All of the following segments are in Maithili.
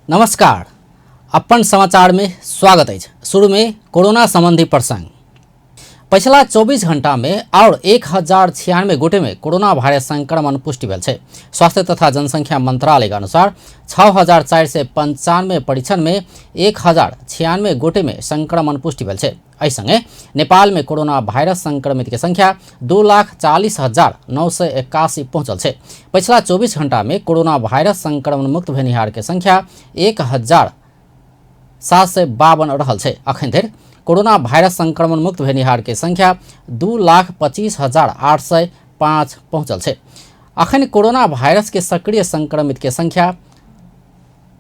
नमस्कार, अपन समाचार में स्वागत अछि। शुरू में कोरोना संबंधी प्रसंग। पछिला 24 घंटा में और 1096 गोटे में कोरोना वायरस संक्रमण पुष्टि भेल छै। स्वास्थ्य तथा जनसंख्या मंत्रालय के अनुसार 6495 परीक्षण में 1096 गोटे में संक्रमण पुष्टि भेल छै। एहि संगे नेपाल में कोरोना वायरस संक्रमित के संख्या 2,40,981 पहुंचल छै। पछिला 24 घंटा में कोरोना वायरस संक्रमण मुक्त भेनिहार के संख्या 1752 रहल छै। अखन धरि कोरोना वायरस संक्रमण मुक्त भेनिहार के संख्या 2,25,805 पहुंचल छै। अखन कोरोना वायरस के सक्रिय संक्रमित के संख्या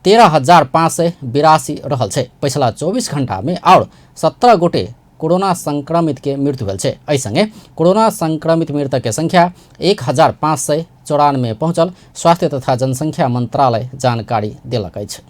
13,582 रहल छै। पछिला 24 घंटा में और 17 गोटे कोरोना संक्रमित के मृत्यु भेल छै। एहि संगे कोरोना संक्रमित मृतक के संख्या 1594 पहुंचल स्वास्थ्य तथा जनसंख्या मंत्रालय जानकारी देलक अछि।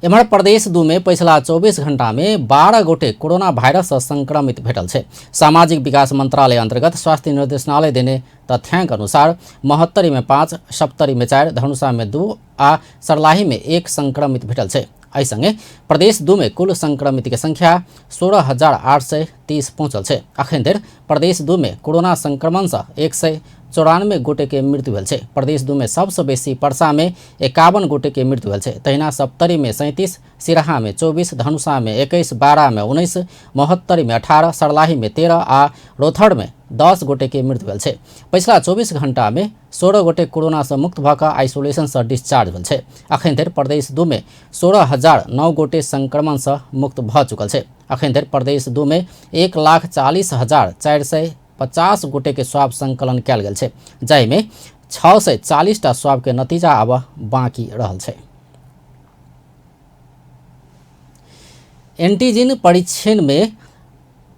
एम्हर प्रदेश 2 में पछिला 24 घंटा में 12 गोटे कोरोना वायरस से संक्रमित भेटल छै। सामाजिक विकास मंत्रालय अंतर्गत स्वास्थ्य निर्देशनालय देने तथ्यांक अनुसार महोत्तरी में 5, सप्तरी में 4, धनुषा में 2 आ सर्लाही में 1 संक्रमित भेटल छै। एहि संगे प्रदेश 2 में कुल संक्रमित के संख्या 16,830 पहुंचल छै। अखन धरि प्रदेश 2 में कोरोना संक्रमण से 194 गोटे के मृत्यु भेल छै। प्रदेश 2 में सबसे बेसी परसा में 51 गोटे के मृत्यु भेल छै। तहिना सप्तरी में 37, सिराहा में 24, धनुषा में 21, बारा में 19, महोत्तरी में 18, सर्लाही में 13 आ रोथड़ में 10 गोटे के मृत्यु भेल छै। पछिला 24 घंटा में 16 गोटे कोरोना से मुक्त भऽ कऽ आइसोलेशन से डिस्चार्ज भेल छै। अखन धरि प्रदेश 2 में 16,009 गोटे संक्रमण से मुक्त भऽ चुकल छै। अखन धरि प्रदेश 2 में 1,40,450 गोटे के स्वाब संकलन कयल गेल छै, जाहिमे 640 टा स्वाब के नतीजा आब बाकी रहल छै। एंटीजन परीक्षण में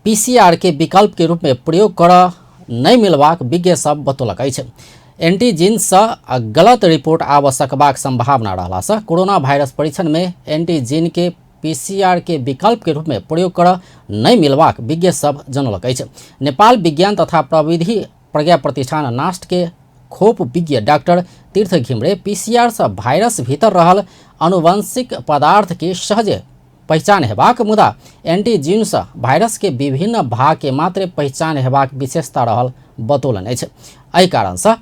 पीसीआर के विकल्प के रूप में प्रयोग करऽ नहि मिलबाक विज्ञ सब बतौलक अछि। एंटीजन से गलत रिपोर्ट आबऽ सकबाक संभावना रहला से कोरोना वायरस परीक्षण में एंटीजन के पीसीआर के विकल्प के रूप में प्रयोग करऽ नहि मिलबाक विज्ञ सब जनौलक अछि। नेपाल विज्ञान तथा प्रविधि प्रज्ञा प्रतिष्ठान नास्ट के खोप विज्ञ डॉक्टर तीर्थ घिमरे पीसीआर से वायरस भीतर रहल आनुवंशिक पदार्थ के सहजे पहिचान हेबाक मुदा एंटीजीन से वायरस के विभिन्न भाग के मात्र पहिचान हेबाक विशेषता रहल बतौलनि अछि। एहि कारण से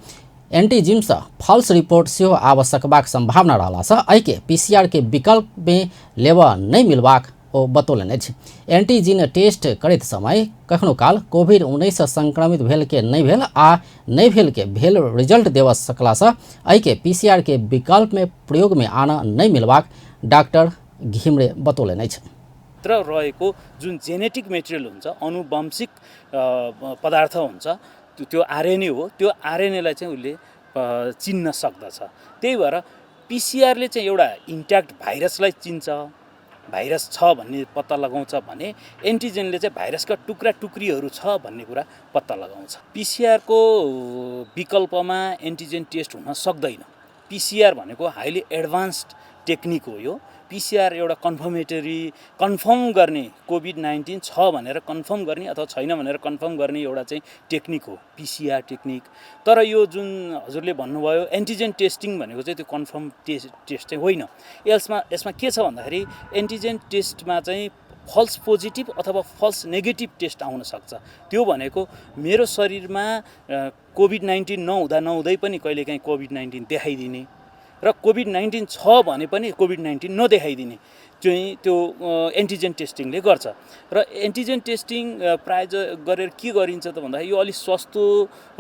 एंटीजीन से फॉल्स रिपोर्ट सेहो आबऽ सकबाक संभावना रहला से एहि के पीसीआर के विकल्प में लेबऽ नहि मिलबाक ओ बतौलनि अछि। एंटीजीन टेस्ट करैत समय कखनो काल कोविड-19 से संक्रमित भेल के नहि भेल आ नहि भेल के भेल रिजल्ट देबऽ सकला से एहि के पीसीआर के विकल्प में प्रयोग में आनऽ नहि मिलबाक डॉक्टर घिमरे बतौलनि अछि। भित्र रहेको जुन जेनेटिक मेटेरियल हुन्छ, अनुवंशिक पदार्थ हुन्छ, त्यो आरएनए हो, त्यो आरएनएलाई चाहिँ उसले चिन्न सक्दछ। त्यही भएर पिसिआरले चाहिँ एउटा इन्ट्याक्ट भाइरसलाई चिन्छ, भाइरस छ भन्ने पत्ता लगाउँछ भने एन्टिजेनले चाहिँ भाइरसका टुक्रा टुक्रीहरू छ भन्ने कुरा पत्ता लगाउँछ। पिसिआरको विकल्पमा एन्टिजेन टेस्ट हुन सक्दैन। पिसिआर भनेको हाइली एडभान्स्ड टेक्निक हो। यो पिसिआर एउटा कन्फर्मेटरी, कन्फर्म गर्ने, कोभिड-19 छ भनेर कन्फर्म गर्ने अथवा छैन भनेर कन्फर्म गर्ने एउटा चाहिँ टेक्निक हो पिसिआर टेक्निक। तर यो जुन हजुरले भन्नुभयो एन्टिजेन टेस्टिङ भनेको चाहिँ त्यो कन्फर्म टेस्ट चाहिँ होइन। यसमा के छ भन्दाखेरि एन्टिजेन टेस्टमा चाहिँ फल्स पोजिटिभ अथवा फल्स नेगेटिभ टेस्ट आउन सक्छ। त्यो भनेको मेरो शरीरमा कोभिड-19 नहुँदा नहुँदै पनि कहिलेकाहीँ कोभिड-19 देखाइदिने र कोभिड-19 छ भने पनि कोभिड-19 नदेखाइदिने चाहिँ त्यो एन्टिजेन टेस्टिङले गर्छ। र एन्टिजेन टेस्टिङ प्रायः गरेर के गरिन्छ त भन्दाखेरि यो अलिक सस्तो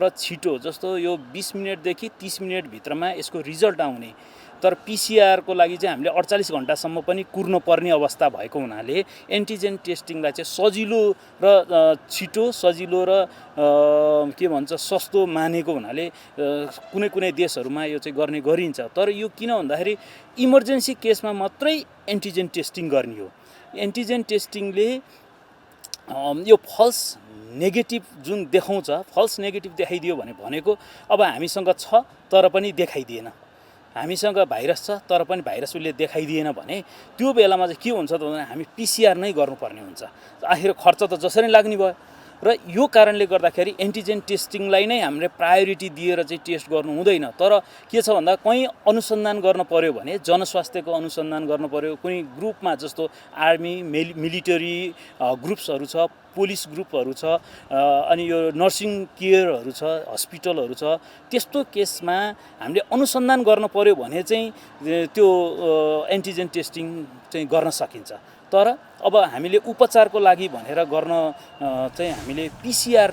र छिटो, जस्तो यो 20 मिनटदेखि 30 मिनटभित्रमा यसको रिजल्ट आउने। तर पिसिआरको लागि चाहिँ हामीले 48 घन्टासम्म पनि कुर्नु पर्ने अवस्था भएको हुनाले एन्टिजेन टेस्टिङलाई चाहिँ सजिलो र छिटो, सजिलो र के भन्छ सस्तो मानेको हुनाले कुनै कुनै देशहरूमा यो चाहिँ गर्ने गरिन्छ। तर यो किन भन्दाखेरि इमर्जेन्सी केसमा मात्रै एन्टिजेन टेस्टिङ गर्ने हो। एन्टिजेन टेस्टिङले यो फल्स नेगेटिभ जुन देखाउँछ, फल्स नेगेटिभ देखाइदियो भने भनेको अब हामीसँग छ तर पनि देखाइदिएन, हामीसँग भाइरस छ तर पनि भाइरस उसले देखाइदिएन भने त्यो बेलामा चाहिँ के हुन्छ त भन्दा हामी पिसिआर नै गर्नुपर्ने हुन्छ। आखिर खर्च त जसरी लाग्ने भयो। र यो कारणले गर्दाखेरि एन्टिजेन टेस्टिङलाई नै हामीले प्रायोरिटी दिएर चाहिँ टेस्ट गर्नु हुँदैन। तर के छ भन्दा कहीँ अनुसन्धान गर्न पर्यो भने जनस्वास्थ्यको अनुसन्धान गर्नु पर्यो, कुनै ग्रुपमा जस्तो आर्मी मिलिटरी ग्रुप्सहरू छ, पुलिस ग्रुपहरू छ, अनि यो नर्सिङ केयरहरू छ, हस्पिटलहरू छ, त्यस्तो केसमा हामीले अनुसन्धान गर्न पर्यो भने चाहिँ त्यो एन्टिजेन टेस्टिङ चाहिँ गर्न सकिन्छ। तर अब हामीले उपचारको लागि भनेर गर्न चाहिँ हामीले पिसिआर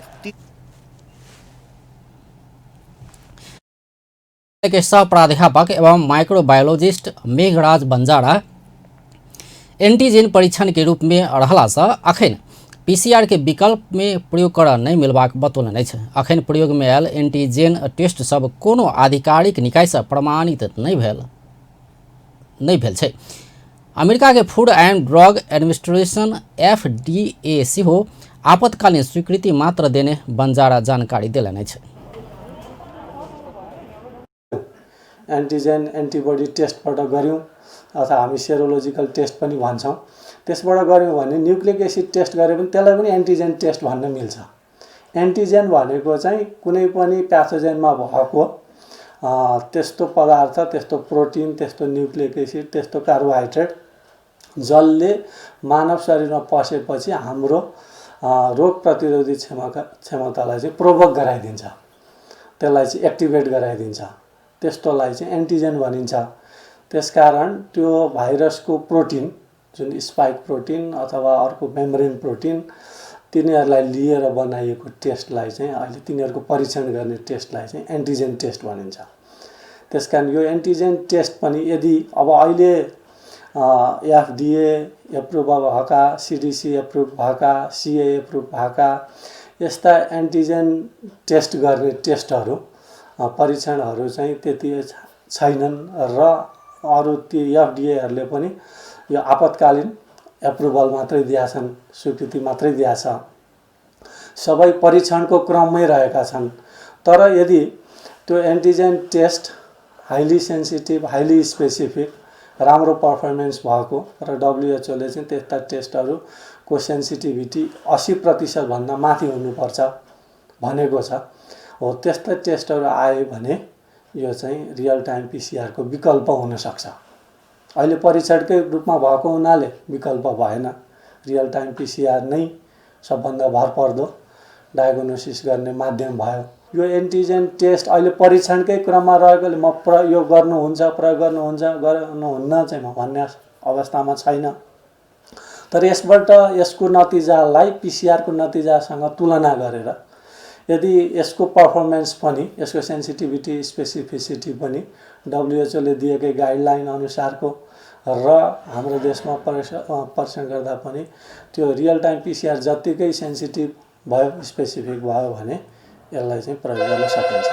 के सह प्राध्यापक एवं माइक्रोबायोलोजिस्ट मेघराज बंजारा एंटीजेन परीक्षण के रूप में रहला से अखन पीसीआर के विकल्प में प्रयोग कर नहीं मिलबाक बतौलनि अछि। अखन प्रयोग में आयल एंटीजेन टेस्ट सब कोनो आधिकारिक निकाय से प्रमाणित नहीं भेल छै। अमेरिका के food and drug administration FDA सेहो आपातकालीन स्वीकृति मात्र देने बंजारा जानकारी देलनि अछि। एन्टिजेन एन्टिबडी टेस्टबाट गऱ्यौँ अथवा हामी सेरोलोजिकल टेस्ट पनि भन्छौँ, त्यसबाट गऱ्यौँ भने न्युक्लिक एसिड टेस्ट गरे पनि त्यसलाई पनि एन्टिजेन टेस्ट भन्न मिल्छ। एन्टिजेन भनेको चाहिँ कुनै पनि प्याथोजेनमा भएको त्यस्तो पदार्थ, त्यस्तो प्रोटिन, त्यस्तो न्युक्लिक एसिड, त्यस्तो कार्बोहाइड्रेट जसले मानव शरीरमा पसेपछि हाम्रो रोग प्रतिरोधी क्षमतालाई चाहिँ प्रोभोक गराइदिन्छ, त्यसलाई चाहिँ एक्टिभेट गराइदिन्छ, त्यस्तोलाई चाहिँ एन्टिजेन भनिन्छ। त्यसकारण त्यो भाइरसको प्रोटिन जुन स्पाइक प्रोटिन अथवा अर्को मेम्ब्रेन प्रोटिन तिनीहरूलाई लिएर बनाइएको टेस्टलाई चाहिँ अहिले तिनीहरूको परीक्षण गर्ने टेस्टलाई चाहिँ एन्टिजेन टेस्ट भनिन्छ। त्यसकारण यो एन्टिजेन टेस्ट पनि यदि अब अहिले एफडिए एप्रुभ भएका, सिडिसी एप्रुभ भएका, सिए एप्रुभ भएका यस्ता एन्टिजेन टेस्ट गर्ने टेस्टहरू परीक्षणहरू चाहिँ त्यति छैनन् र अरू ती एफडिएहरूले पनि यो आपतकालीन एप्रुभल मात्रै दिएका छन्, स्वीकृति मात्रै दिएका छ, सबै परीक्षणको क्रममै रहेका छन्। तर यदि त्यो antigen test highly sensitive, highly specific, राम्रो पर्फर्मेन्स भएको र डब्लुएचओले चाहिँ त्यस्ता टेस्टहरूको सेन्सिटिभिटी 80% भन्दा माथि हुनुपर्छ भनेको छ, हो त्यस्ता टेस्टहरू आयो भने यो चाहिँ रियल टाइम पिसिआरको विकल्प हुनसक्छ। अहिले परीक्षणकै रूपमा भएको हुनाले विकल्प भएन, रियल टाइम पिसिआर नै सबभन्दा भरपर्दो डायग्नोसिस गर्ने माध्यम भयो। यो एन्टिजेन टेस्ट अहिले परीक्षणकै क्रममा रहेकोले म प्रयोग गर्नुहुन्छ, प्रयोग गर्नुहुन्छ गर्नुहुन्न चाहिँ म भन्ने अवस्थामा छैन। तर यसबाट यसको नतिजालाई पिसिआरको नतिजासँग तुलना गरेर यदि यसको पर्फर्मेन्स पनि, यसको सेन्सिटिभिटी, स्पेसिफिसिटी पनि डब्लुएचओले दिएकै गाइडलाइन अनुसारको र हाम्रो देशमा परीक्षण गर्दा पनि त्यो रियल टाइम पिसिआर जत्तिकै सेन्सिटिभ भयो, स्पेसिफिक भयो भने यसलाई चाहिँ प्रयोग गर्न सकिन्छ।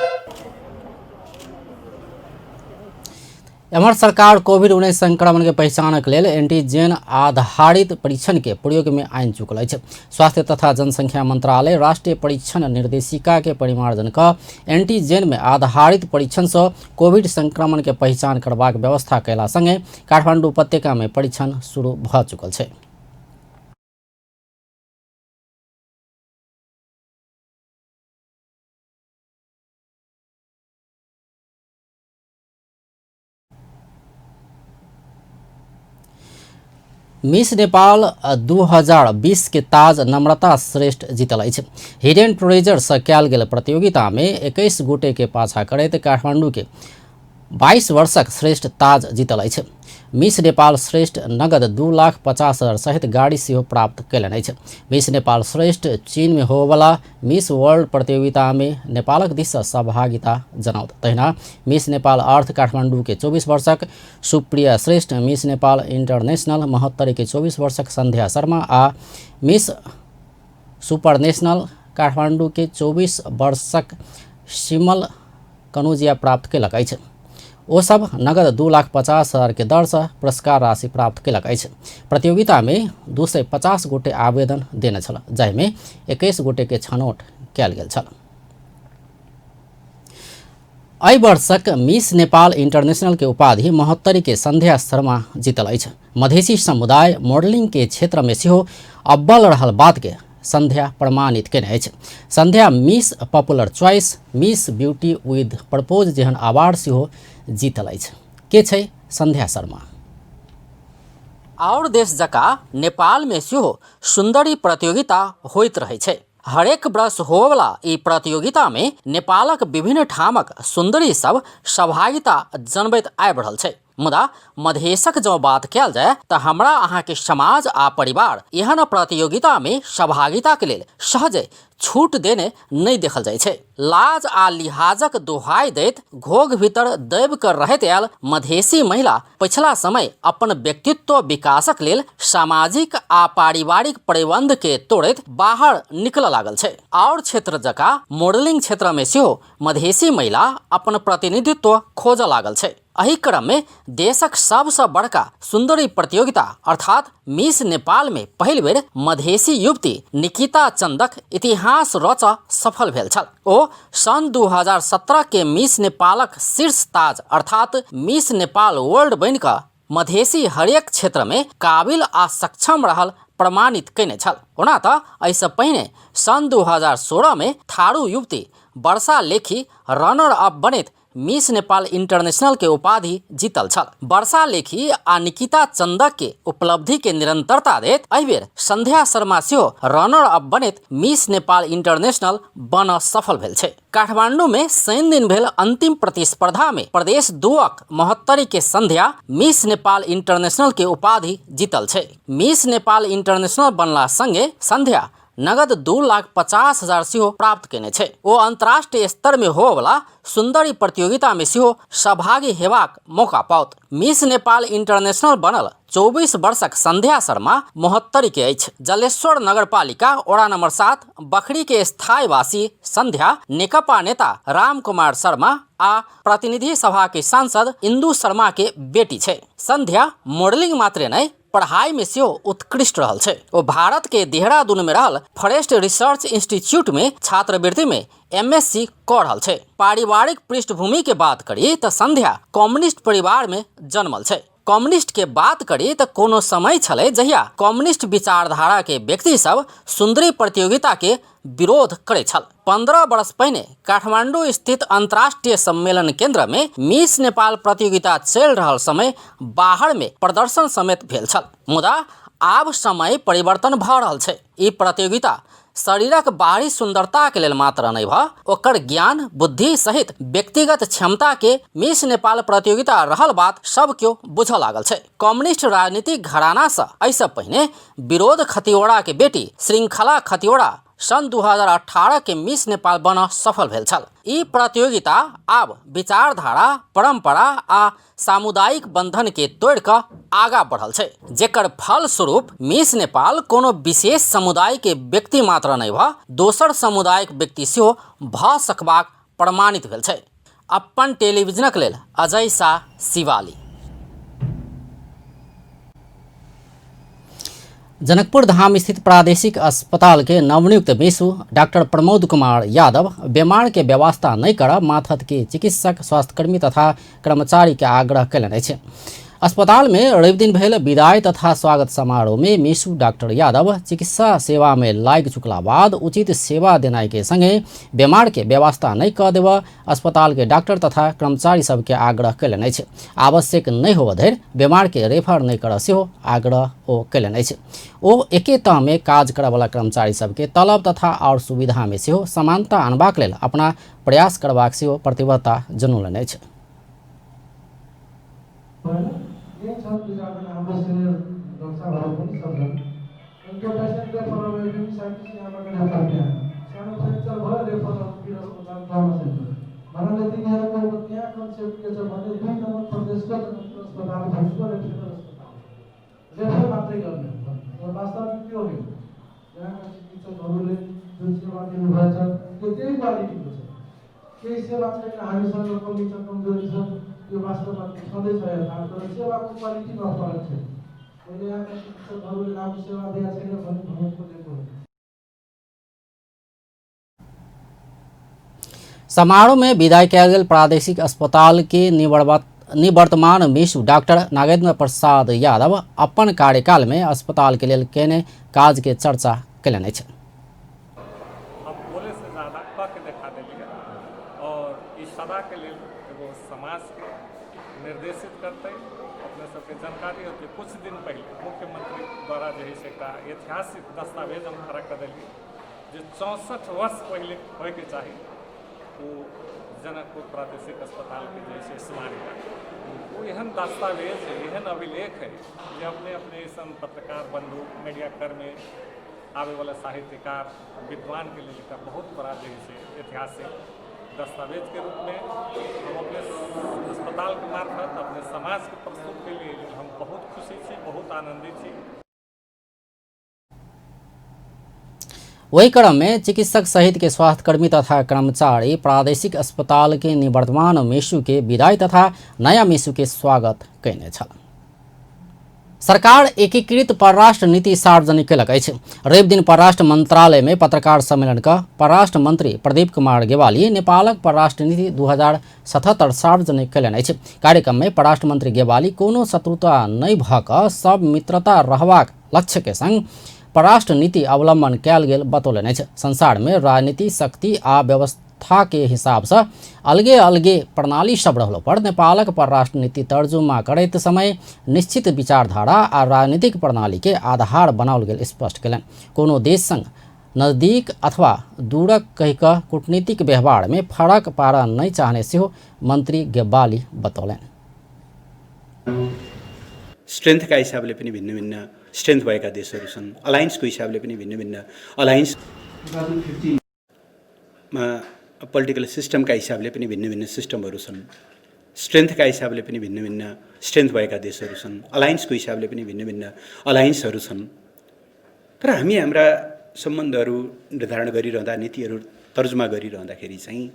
एम्हर सरकार कोविड-19 संक्रमण के पहचानक लेल एंटीजेन आधारित परीक्षण के प्रयोग में आनि चुकल अछि। स्वास्थ्य तथा जनसंख्या मंत्रालय राष्ट्रीय परीक्षण निर्देशिका के परिमार्जन क एंटीजेन में आधारित परीक्षण से कोविड संक्रमण के पहचान करबाक व्यवस्था कयला संगे काठमांडू उपत्यका में परीक्षण शुरू भ चुकल छै। मिस नेपाल 2020 के ताज नम्रता श्रेष्ठ जीतल अछि। हिडन ट्रेजर से कयल गेल प्रतियोगिता में 21 गोटे के पाछा करैत काठमांडू के 22 वर्षक श्रेष्ठ ताज जीतल अछि। मिस नेपाल श्रेष्ठ नगद 2,50,000 सहित गाड़ी सेहो प्राप्त कयलनि अछि। मिस नेपाल श्रेष्ठ चीन में होबयवला मिस वर्ल्ड प्रतियोगिता में नेपालक दिस सँ सहभागिता जनाओत। तहिना मिस नेपाल अर्थ काठमांडू के 24 वर्षक सुप्रिया श्रेष्ठ, मिस नेपाल इंटरनेशनल महोत्तरी के 24 वर्षक संध्या शर्मा आ मिस सुपरनेशनल काठमांडू के 24 वर्षक सिमल कनौजिया प्राप्त कयलक अछि। ओ सब नगद 2,50,000 के दर से पुरस्कार राशि प्राप्त कयलक अछि। प्रतियोगिता में 250 गोटे आवेदन देने छल, जाहिमे 21 गोटे के छनौट कयल गेल छल। एहि वर्षक मिस नेपाल इंटरनेशनल के उपाधि महोत्तरी के संध्या शर्मा जीतल अछि। मधेसी समुदाय मॉडलिंग के क्षेत्र में सेहो अव्वल रहल बात के संध्या प्रमाणित केने अछि। Sandhya Miss Popular Choice, Miss Beauty with Purpose जेहन अवार्ड सेहो जीतल अछि। के छै संध्या शर्मा? आओर देश जकाँ नेपालमे सेहो सुन्दरी प्रतियोगिता होइत रहै छै। हरेक वर्ष होवला ई प्रतियोगितामे नेपालक विभिन्न ठामक सुन्दरी सब सहभागिता जनबैत आबि रहल छै। मुदा मधेशक जँ बात कयल जाय तऽ हमरा अहाँके समाज आ परिवार एहन प्रतियोगितामे सहभागिताके लेल सहजे छूट देने नहि देखल जाइ छै। लाज आ लिहाजक दोहाइ दैत घोघ भीतर दबि कऽ रहैत आयल मधेशी महिला पछिला समय अपन व्यक्तित्व विकासक लेल सामाजिक आ पारिवारिक प्रतिबंध के तोड़ैत बाहर निकलऽ लागल छै। आओर क्षेत्र जकाँ मॉडलिंग क्षेत्रमे सेहो मधेशी महिला अपन प्रतिनिधित्व खोजऽ लागल छै। एहि क्रममे देशक सबसँ बड़का सुन्दरी प्रतियोगिता अर्थात मिस नेपालमे पहिल बेर मधेसी युवती निकिता चन्दक इतिहास रचऽ सफल भेल छल। ओ सन् 2017 के मिस नेपालक शीर्ष ताज अर्थात मिस नेपाल वर्ल्ड बनि कऽ मधेसी हरेक क्षेत्रमे काबिल आ सक्षम रहल प्रमाणित कयने छल। ओना तऽ एहिसँ पहिने सन् 2016 मे थारू युवती वर्षा लेखी रनर अप बनैत मिस नेपाल इंटरनेशनल के उपाधि जीतल छल। वर्षा लेखी आ निकिता चंदक के उपलब्धि के निरंतरता दैत एहि बेर संध्या शर्मा सेहो रनर अप बनैत मिस नेपाल इंटरनेशनल बनऽ सफल भेल छै। काठमांडू में शनि दिन भेल अंतिम प्रतिस्पर्धा में प्रदेश 2 महोत्तरी के संध्या मिस नेपाल इंटरनेशनल के उपाधि जीतल छै। मिस नेपाल इंटरनेशनल बनला संगे संध्या नगद 2,50,000 सेहो प्राप्त केने छै। ओ अंतर्राष्ट्रीय स्तर में होवला सुंदरी प्रतियोगिता में सेहो सहभागी हेबाक मौका पाओत। मिस नेपाल इंटरनेशनल बनल 24 वर्षक संध्या शर्मा महोत्तरी के अछि। जलेश्वर नगरपालिका वडा नंबर 7 बखरी के स्थायीवासी संध्या नेकपा नेता राम कुमार शर्मा आ प्रतिनिधि सभा के सांसद इंदु शर्मा के बेटी छै। संध्या मॉडलिंग मात्रे नहि पढ़ाई में सेहो उत्कृष्ट रहल छै। ओ भारत के देहरादून में रहल फॉरेस्ट रिसर्च इंस्टीट्यूट में छात्रवृत्ति में एमएससी कऽ रहल छै। पारिवारिक पृष्ठभूमि के बात करी तऽ संध्या कम्युनिस्ट परिवार में जन्मल छै। कम्युनिस्ट के बात करी तऽ कोनो समय छलै जहिया कम्युनिस्ट विचारधारा के व्यक्ति सब सुंदरी प्रतियोगिता के विरोध करै छल। 15 वर्ष पहिने काठमांडू स्थित अंतर्राष्ट्रीय सम्मेलन केंद्र में मिस नेपाल प्रतियोगिता चलि रहल समय बाहर में प्रदर्शन समेत भेल छल। मुदा आब समय परिवर्तन भऽ रहल छै। ई प्रतियोगिता शरीरक बाहरी सुंदरता के लेल मात्र नहि भऽ ओकर ज्ञान बुद्धि सहित व्यक्तिगत क्षमता के मिस नेपाल प्रतियोगिता रहल बात सब केओ बुझऽ लागल छै। कम्युनिस्ट राजनीतिक घराना सँ एहिसँ पहिने विरोध खतिवड़ा के बेटी श्रृंखला खतिवड़ा सन् 2018 के मिस नेपाल बनऽ सफल भेल छल। ई प्रतियोगिता आब विचारधारा, परंपरा आ सामुदायिक बंधन के तोड़ि कऽ आगा बढ़ल छै, जेकर फलस्वरूप मिस नेपाल कोनो विशेष समुदाय के व्यक्ति मात्र नहि भऽ दोसर समुदायक व्यक्ति सेहो भऽ सकबाक प्रमाणित भेल छै। अपन टेलीविजनक लेल अजय शाह, शिवाली। जनकपुर धाम स्थित प्रादेशिक अस्पताल के नवनियुक्त मेसु डॉक्टर प्रमोद कुमार यादव बीमार के व्यवस्था नहि करब माथत के चिकित्सक, स्वास्थ्यकर्मी तथा कर्मचारी के आग्रह कयलनि अछि। अस्पताल में रवि दिन भेल विदाई तथा स्वागत समारोह में मिसु डॉक्टर यादव चिकित्सा सेवा में लागि चुकला बाद उचित सेवा देनाइ के संगे बीमार के व्यवस्था नहि कऽ देबऽ अस्पताल के डॉक्टर तथा कर्मचारी सबके आग्रह कयलनि अछि। आवश्यक नहि होबऽ धरि बीमार के रेफर नहि करऽ सेहो आग्रह ओ कयलनि अछि। ओ एके तह में काज करऽवला कर्मचारी सबके तलब तथा आओर सुविधा में सेहो समानता अनबाक लेल अपना प्रयास करबाक सेहो प्रतिबद्धता जनौलनि अछि। यही छल विचार हाम्रो सिनियर डाक्टर साहबहरू पनि सबजना। अनि त्यो पेसेन्ट रेफर गरेर पनि 37 यहाँबाट रेफर त्यहाँ सानो फ्र्याक्चर भयो, रेफर वीर अस्पताल ट्रमा सेन्टर भन्नाले तिनीहरूको त्यहाँ कन्सेप्ट के छ भने 2 नम्बर प्रदेशको जनकपुर अस्पताल भनेको रेफरल अस्पताल, रेफर मात्रै गर्ने हो। तर वास्तवमा त्यो होइन। यहाँका चिकित्सकहरूले जुन सेवा दिनुभएछ त्यो त्यही क्वालिटीको छ। केही सेवा छैन हामीसँग, कमी छ, कमजोरी छ, त्यो वास्तवमा छँदैछ यथार्थ। तर सेवाको क्वालिटीमा फरक छैन। मैले यहाँका चिकित्सकहरूले राम्रो सेवा दिएको छैन भन्ने भन्नु खोजेको होइन। समारोह में विदाई कयल गेल प्रादेशिक अस्पताल के निवर्तमान मिसु डॉक्टर नागेंद्र प्रसाद यादव अपन कार्यकाल में अस्पताल के लेल केने काज के चर्चा कयलनि अछि। कुछ दिन पहिले मुख्यमंत्री द्वारा जे है से एकटा ऐतिहासिक दस्तावेज हम खड़ा कऽ देलियै जे 64 वर्ष पहिले होइके चाही, ओ जनकपुर प्रादेशिक अस्पतालके जे है से स्मारिका। ओ एहन दस्तावेज है, एहन अभिलेख है जे अपने अपने अइसन पत्रकार बंधु, मीडियाकर्मी, आबैवला साहित्यकार, विद्वानके लेल एकटा बहुत बड़ा जे है से ऐतिहासिक दस्तावेजके रूपमे हम अपने अस्पतालके मार्फत अपने समाजके प्रस्तुत केलिए। हम बहुत खुशी छी, बहुत आनंदित छी। वही क्रम में चिकित्सक सहित के स्वास्थ्यकर्मी तथा कर्मचारी प्रादेशिक अस्पताल के निवर्तमान मेसु के विदाई तथा नया मेसु के स्वागत कयने छल। सरकार एकीकृत परराष्ट्र नीति सार्वजनिक कयलक अछि। रवि दिन परराष्ट्र मंत्रालय में पत्रकार सम्मेलन क परराष्ट्र मंत्री प्रदीप कुमार गेवाली नेपालक परराष्ट्र नीति 2077 सार्वजनिक कयलनि अछि। कार्यक्रम में परराष्ट्र मंत्री गेवाली कोनो शत्रुता नहि भऽ कऽ सब मित्रता रहबाक लक्ष्य के संग परराष्ट्र नीति अवलंबन कयल गेल बतौलनि अछि। संसार में राजनीति, शक्ति आ व्यवस्था के हिसाब से अलगे अलगे प्रणाली सब रहलो पर नेपालक परराष्ट्र नीति तर्जुमा करैत समय निश्चित विचारधारा आ राजनीतिक प्रणाली के आधार बनाओल गेल स्पष्ट कयलनि। कोनो देश संग नजदीक अथवा दूरक कहि कऽ कूटनीतिक व्यवहार में फरक पारऽ नहि चाहने सेहो मंत्री गेवाली बतौलनि। स्ट्रेन्थका हिसाबले पनि भिन्न भिन्न स्ट्रेन्थ भएका देशहरू छन्, अलायन्सको हिसाबले पनि भिन्न भिन्न अलायन्समा, पोलिटिकल सिस्टमका हिसाबले पनि भिन्न भिन्न सिस्टमहरू छन्, स्ट्रेन्थका हिसाबले पनि भिन्न भिन्न स्ट्रेन्थ भएका देशहरू छन्, अलायन्सको हिसाबले पनि भिन्न भिन्न अलायन्सहरू छन्। तर हामी हाम्रा सम्बन्धहरू निर्धारण गरिरहँदा, नीतिहरू तर्जुमा गरिरहँदाखेरि चाहिँ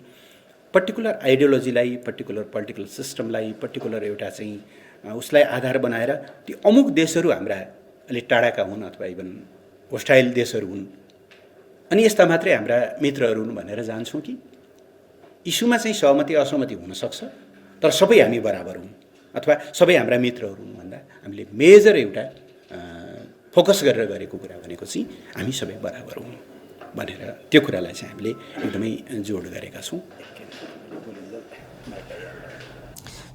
पर्टिकुलर आइडियोलोजीलाई, पर्टिकुलर पोलिटिकल सिस्टमलाई, पर्टिकुलर एउटा चाहिँ उसलाई आधार बनाएर ती अमुक देशहरू हाम्रा अलिक टाढाका हुन् अथवा इभन होस्टाइल देशहरू हुन् अनि यस्ता मात्रै हाम्रा मित्रहरू हुन् भनेर जान्छौँ कि इस्युमा चाहिँ सहमति असहमति हुनसक्छ, तर सबै हामी बराबर हौँ अथवा सबै हाम्रा मित्रहरू हुन् भन्दा हामीले मेजर एउटा फोकस गरेर गरेको कुरा भनेको चाहिँ हामी सबै बराबर हौँ भनेर त्यो कुरालाई चाहिँ हामीले एकदमै जोड गरेका छौँ।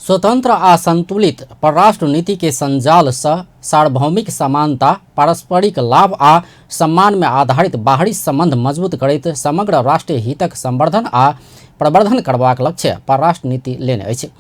स्वतंत्र आ संतुलित परराष्ट्र नीति के संजाल से सार्वभौमिक समानता, पारस्परिक लाभ आ सम्मान में आधारित बाहरी संबंध मजबूत करैत समग्र राष्ट्रीय हितक संवर्धन आ प्रवर्धन करबाक लक्ष्य परराष्ट्र नीति लेने अछि।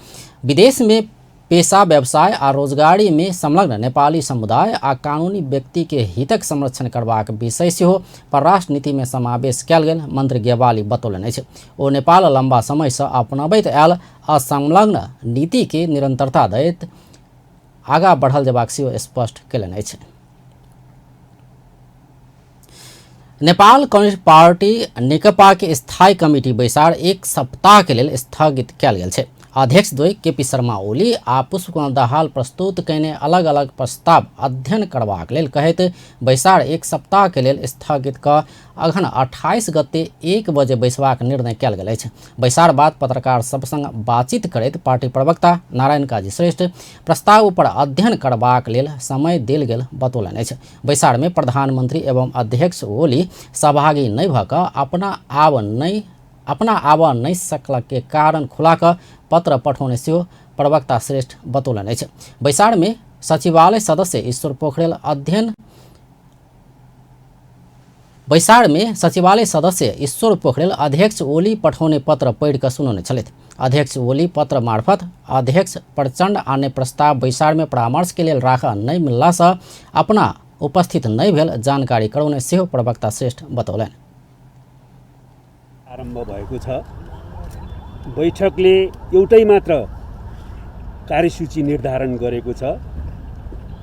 विदेश में पेशा, व्यवसाय आ रोजगारी में संलग्न नेपाली समुदाय आ कानूनी व्यक्ति के हितक संरक्षण करबाक विषय सेहो परराष्ट्र नीति में समावेश कयल गेल मंत्री गेवाली बतौलनि अछि। ओ नेपाल लंबा समय से अपनाबैत आयल असंलग्न नीति के निरंतरता दैत आगा बढ़ल जेबाक सेहो स्पष्ट कयलनि अछि। नेपाल कम्युनिस्ट पार्टी नेकपा के स्थायी कमिटी बैसार एक सप्ताह के लेल स्थगित कयल गेल छै। अध्यक्ष द्वय केपी शर्मा ओली आ पुष्पकुमार दाहाल प्रस्तुत कयने अलग अलग प्रस्ताव अध्ययन करबाक लेल कहैत बैसार एक सप्ताह के लेल स्थगित कऽ अघन 28 गते 1 बजे बैसबाक निर्णय कयल गेल अछि। बैसार बाद पत्रकार सब संग बातचीत करैत पार्टी प्रवक्ता नारायण काजी श्रेष्ठ प्रस्ताव पर अध्ययन करबाक लेल समय देल गेल बतौलनि अछि। बैसार में प्रधानमंत्री एवं अध्यक्ष ओली सहभागी नहि भऽ कऽ अपना आबऽ नहि सकल के कारण खुला कऽ पत्र पठौने सेहो प्रवक्ता श्रेष्ठ बतौलनि अछि। बैसार में सचिवालय सदस्य ईश्वर पोखरेल अध्ययन बैसार में सचिवालय सदस्य ईश्वर पोखरेल अध्यक्ष ओली पठौने पत्र पढ़ि कऽ सुनौने छलथि। अध्यक्ष ओली पत्र मार्फत अध्यक्ष प्रचण्ड आने प्रस्ताव बैसार में परामर्श के लेल राखऽ नहि मिललासँ अपना उपस्थित नहि भेल जानकारी करौने सेहो प्रवक्ता श्रेष्ठ बतौलनि। आरम्भ भएको छ। बैठकले एउटै मात्र कार्यसूची निर्धारण गरेको छ,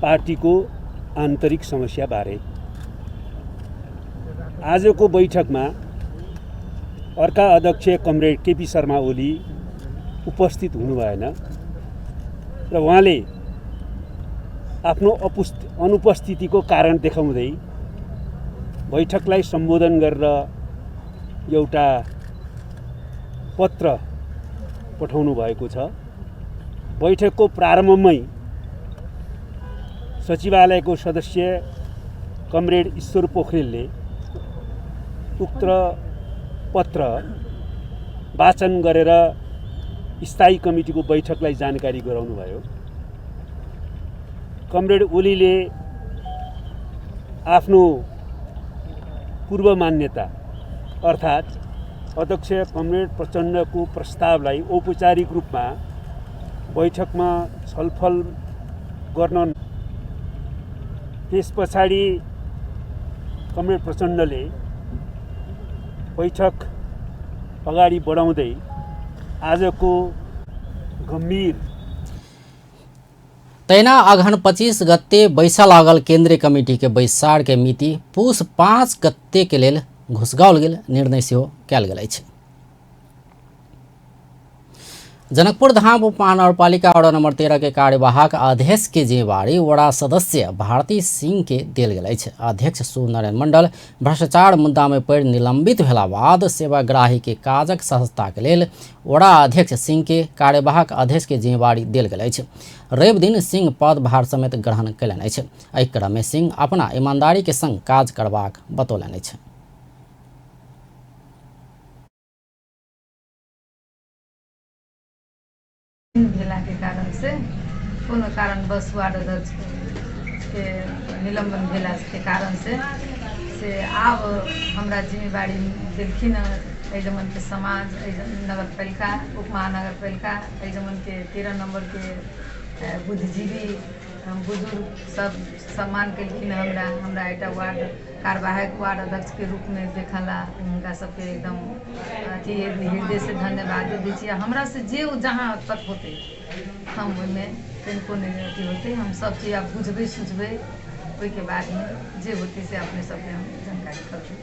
पार्टीको आन्तरिक समस्याबारे। आजको बैठकमा अर्का अध्यक्ष कमरेड केपी शर्मा ओली उपस्थित हुनु भएन र उहाँले आफ्नो अनुपस्थितिको कारण देखाउँदै बैठकलाई सम्बोधन गरेर एउटा पत्र पठाउनु भएको छ। बैठकको प्रारम्भमै सचिवालयको सदस्य कमरेड ईश्वर पोखरेलले उक्त पत्र वाचन गरेर स्थायी कमिटीको बैठकलाई जानकारी गराउनुभयो। कमरेड ओलीले आफ्नो पूर्व मान्यता अर्थात् अध्यक्ष कमरेड प्रचण्डको प्रस्तावलाई औपचारिक रूपमा बैठकमा छलफल गर्न, त्यस पछाडि कमरेड प्रचण्डले बैठक अगाडि बढाउँदै आजको गम्भीर तहिना अगहन 25 गते बैसा लागल केंद्रीय कमिटी के बैसार के मिति पुस 5 गते के लेल घुसगाओल गेल निर्णय सेहो कयल गेल अछि। जनकपुर धाम उपमहानगरपालिका वार्ड नंबर 13 के कार्यवाहक अध्यक्ष के जिम्मेवारी वड़ा सदस्य भारती सिंह के देल गेल अछि। अध्यक्ष शिवनारायण मंडल भ्रष्टाचार मुद्दा में पड़ि निलंबित भेला बाद सेवाग्राही के काजक सहजता के लेल वड़ा अध्यक्ष सिंह के कार्यवाहक अध्यक्ष के जिम्मेवारी देल गेल अछि। रवि दिन सिंह पदभार समेत ग्रहण कयलनि अछि। एहि क्रम में सिंह अपना ईमानदारी के संग काज करबाक बतौलनि अछि। भेलाके कारण से कोनो कारणवश वार्ड अध्यक्ष के निलंबन भेलाके कारण से आब हमरा जिम्मेवारी देलखिन हँ। एहि जमनके समाज, एहि नगरपालिका, उपमहानगरपालिका, एहि जमनके 13 नम्बरके बुद्धिजीवी बुजुर्ग सब सम्मान केलखिन। हमरा हमरा एकटा वार्ड कार्यवाहक वार्ड अध्यक्षके रूपमे देखला हुनका सबके एकदम अथी हृदय से धन्यवाद दै छी। हमरा से जे जहाँ तक होतै हम ओहिमे तनिको नहि अथी होतै, हम सब चीज आब बुझबै सुझबै, ओहिके बादमे जे होतै से अपने सबके हम जानकारी करबै।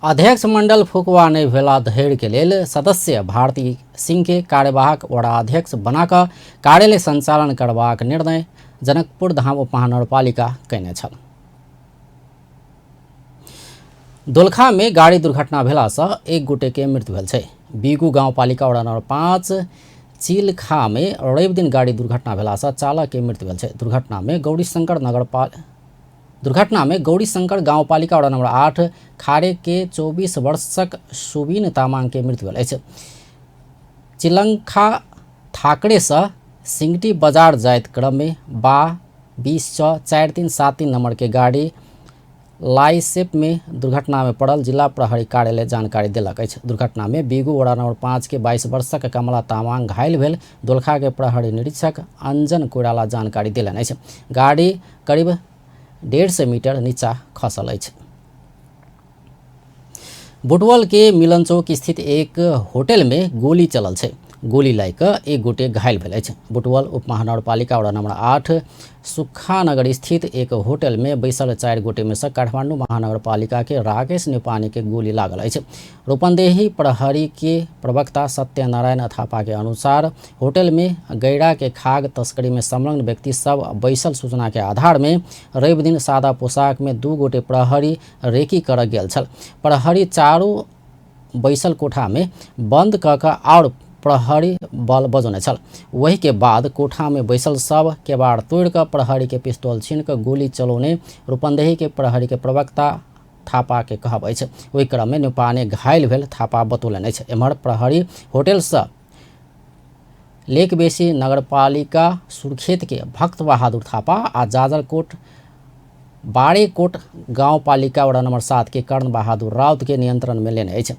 अध्यक्ष मंडल फुकवा नहि भेला धरि के लेल सदस्य भारती सिंह के कार्यवाहक वडाध्यक्ष बनाकऽ कार्यालय संचालन करबाक निर्णय जनकपुर धाम उपमहानगरपालिका कयने छल। दोलखा में गाड़ी दुर्घटना भेलासँ एक गोटे के मृत्यु भेल छै। बीगू गाउँपालिका वडा नंबर 5 चिलखा में रवि दिन गाड़ी दुर्घटना भेलासँ चालक के मृत्यु भेल छै। दुर्घटना में गौरीशंकर गाउँपालिका वडा नंबर 8 खारे के 24 वर्षक सुबीन तामाङ के मृत्यु भेल अछि। चिलंखा ठाकरे सँ सिंगटी बजार जाइत क्रम में बा 20 6 4 3 7 3 नंबर के गाड़ी लाइसेप में दुर्घटना में पड़ल जिला प्रहरी कार्यालय जानकारी देलक अछि। दुर्घटना में बीगू वडा नंबर 5 के 22 वर्षक कमला तामाङ घायल भेल दोलखा के प्रहरी निरीक्षक अंजन कोइराला जानकारी देलनि अछि। गाड़ी करीब 150 मीटर नीचा खसल अछि। बुटवल के मिलन चौक स्थित एक होटल में गोली चलल छै। गोली लागि कऽ एक गोटे घायल भेल अछि। बुटवल उपमहानगरपालिका वडा नंबर 8 सुखानगर स्थित एक होटल में बैसल 4 गोटे में से काठमांडू महानगरपालिका के राकेश नेपानी के गोली लागल अछि। रूपन्देही प्रहरी के प्रवक्ता सत्यनारायण थापा के अनुसार होटल में गैरा के खाग तस्करी में संलग्न व्यक्ति सब बैसल सूचना के आधार में रवि दिन सादा पोशाक में 2 गोटे प्रहरी रेकी कर गेल छल। प्रहरी चारू बैसल कोठा में बंद कऽ कऽ और प्रहरी बल बजौने छल। वही के बाद कोठा में बैसल सब केबाड़ तोड़ि कऽ प्रहरी के पिस्तौल छीन कऽ गोली चलौने रूपन्देही के प्रहरी के प्रवक्ता थापा के कहब अछि। ओहि क्रम में नेपाने घायल भेल थापा बतौलनि अछि। एम्हर प्रहरी होटल सँ लेकबेसी नगरपालिका सुर्खेत के भक्त बहादुर थापा आ जाजरकोट बारेकोट गाउँपालिका वडा नंबर 7 के कर्ण बहादुर राउत के नियंत्रण में लेने अछि।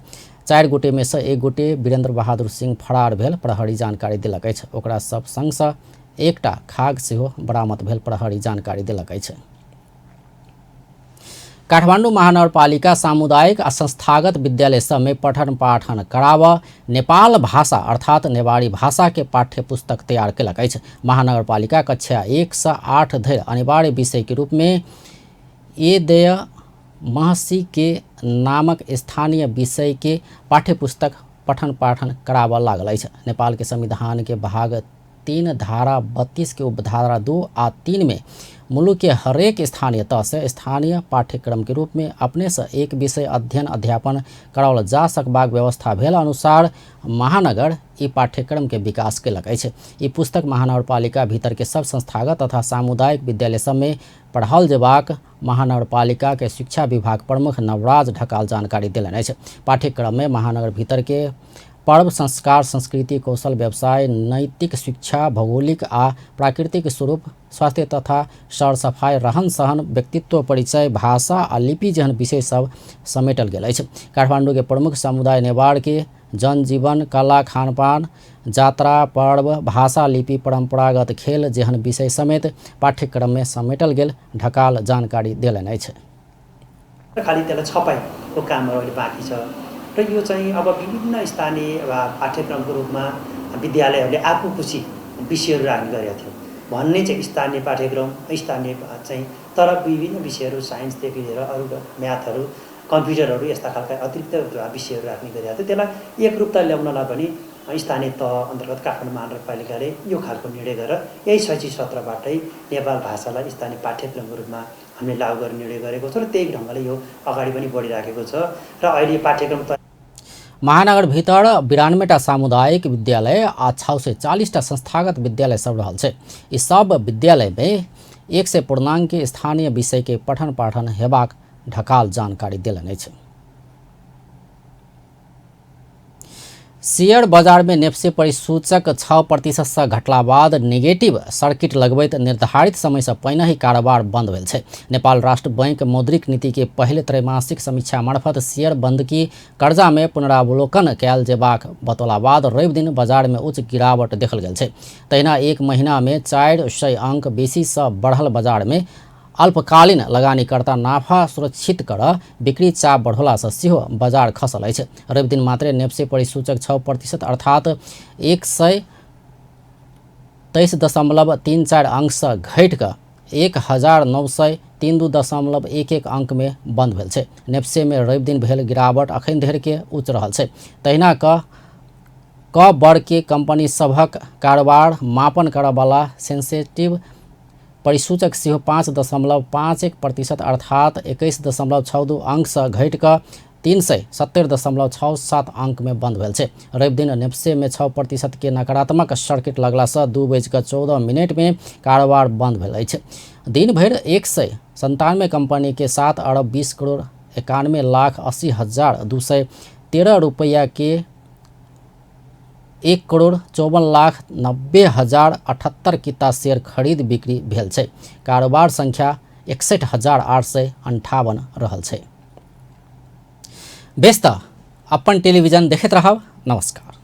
4 गोटे में से 1 गोटे वीरेंद्र बहादुर सिंह फरार भेल प्रहरी जानकारी देलक अछि। ओकरा सब संगसँ एकटा खाग सेहो बरामद भेल प्रहरी जानकारी देलक अछि। काठमाडौँ महानगरपालिका सामुदायिक आ संस्थागत विद्यालय सब में पठन पाठन कराबऽ नेपाल भाषा अर्थात नेवारी भाषा के पाठ्य पुस्तक तैयार कयलक अछि। महानगरपालिका कक्षा 1 से 8 धरि अनिवार्य विषय के रूप में ए देय महसी के नामक स्थानीय विषय के पाठ्य पुस्तक पठन पाठन कराबऽ लागल अछि। नेपाल के संविधान के भाग 3 धारा 32 के उपधारा 2 आ 3 में मुलुक के हरेक स्थानीय तह से स्थानीय पाठ्यक्रम के रूप में अपने से एक विषय अध्ययन अध्यापन कराओल जा सकबाक व्यवस्था भेल अनुसार महानगर ई पाठ्यक्रम के विकास कयलक अछि। ई पुस्तक महानगरपालिका भीतर के सब संस्थागत तथा सामुदायिक विद्यालय सब में पढ़ाओल जेबाक महानगरपालिका के शिक्षा विभाग प्रमुख नवराज ढकाल जानकारी देलनि अछि। पाठ्यक्रम में महानगर भीतर के पर्व, संस्कार, संस्कृति, कौशल, व्यवसाय, नैतिक शिक्षा, भौगोलिक आ प्राकृतिक स्वरूप, स्वास्थ्य तथा सरसफाइ, रहन सहन, व्यक्तित्व परिचय, भाषा आ लिपि जेहन विषय सब समेटल गेल अछि। काठमाडौँ के प्रमुख समुदाय नेवार के जनजीवन, कला, खानपान, जात्रा, पर्व, भाषा, लिपि, परंपरागत खेल जेहन विषय समेत पाठ्यक्रम में समेटल गेल ढकाल जानकारी देलनि अछि। खाली त्यसलाई छपाईको कामहरू अहिले बाँकी छ र यो चाहिँ अब विभिन्न स्थानीय पाठ्यक्रमको रूपमा विद्यालयहरूले आफू खुसी विषयहरू राख्ने गरेको थियो भन्ने चाहिँ स्थानीय पाठ्यक्रम स्थानीय चाहिँ, तर विभिन्न विषयहरू साइन्सदेखि लिएर अरू म्याथहरू, कम्प्युटरहरू यस्ता खालका अतिरिक्त विषयहरू राख्ने गरेको थियो। त्यसलाई एकरूपता ल्याउनलाई पनि स्थानीय तह अन्तर्गत काठमाडौँ महानगरपालिकाले यो खालको निर्णय गरेर यही शैक्षिक सत्रबाटै नेपाल भाषालाई स्थानीय पाठ्यक्रमको रूपमा हामीले लागू गर्ने निर्णय गरेको छ र त्यही ढङ्गले यो अगाडि पनि बढिराखेको छ र अहिले पाठ्यक्रम महानगर भीतर 92टा सामुदायिक विद्यालय आ 640टा संस्थागत विद्यालय सब रहल छै। ई सब विद्यालय में 100 पूर्णांक के स्थानीय विषय के पठन पाठन हेबाक ढकाल जानकारी देलनि अछि। शेयर बाजार में नेप्से परिसूचक 6% से घटला बाद नेगेटिव सर्किट लगबैत निर्धारित समय से पहिने ही कारोबार बंद भेल छै। नेपाल राष्ट्र बैंक मौद्रिक नीति के पहिले त्रैमासिक समीक्षा मार्फत शेयर बंदकी कर्जा में पुनरावलोकन कयल जेबाक बतौला बाद रवि दिन बाजार में उच्च गिरावट देखल गेल छै। तहिना एक महीना में 400 अंक बेसी से बढ़ल बाजार में अल्पकालीन लगानीकर्ता नाफा सुरक्षित कर बिक्री चाप बढ़ोला से सेहो बाजार खसल अछि। रवि दिन मात्रे नेप्से परिसूचक 6% अर्थात 123.34 अंक से घटि कऽ 1932.11 अंक में बंद भेल छै। नेप्से में रवि दिन भेल गिरावट अखन धरि के उच्च रहल छै। तहिना क वर्ग के कंपनी सभक कारोबार मापन करऽवला सेंसेटिव परिसूचक सेहो 5.51% अर्थात 21.62 अंक से घटि कऽ 370.67 अंक में बंद भेल छै। रवि दिन नेप्से में 6% के नकारात्मक सर्किट लगला से 2:14 में कारोबार बंद भेल अछि। दिन भरि 197 कंपनी के 7 अरब 20 करोड़ 91 लाख 80 हजार 213 रुपया के 1 करोड़ 54 लाख 90 हजार 78 किता शेयर खरीद बिक्री भेल छै। कारोबार संख्या 61,858 रहल छै। बेस त अपन टेलीविजन देखैत रहब। नमस्कार।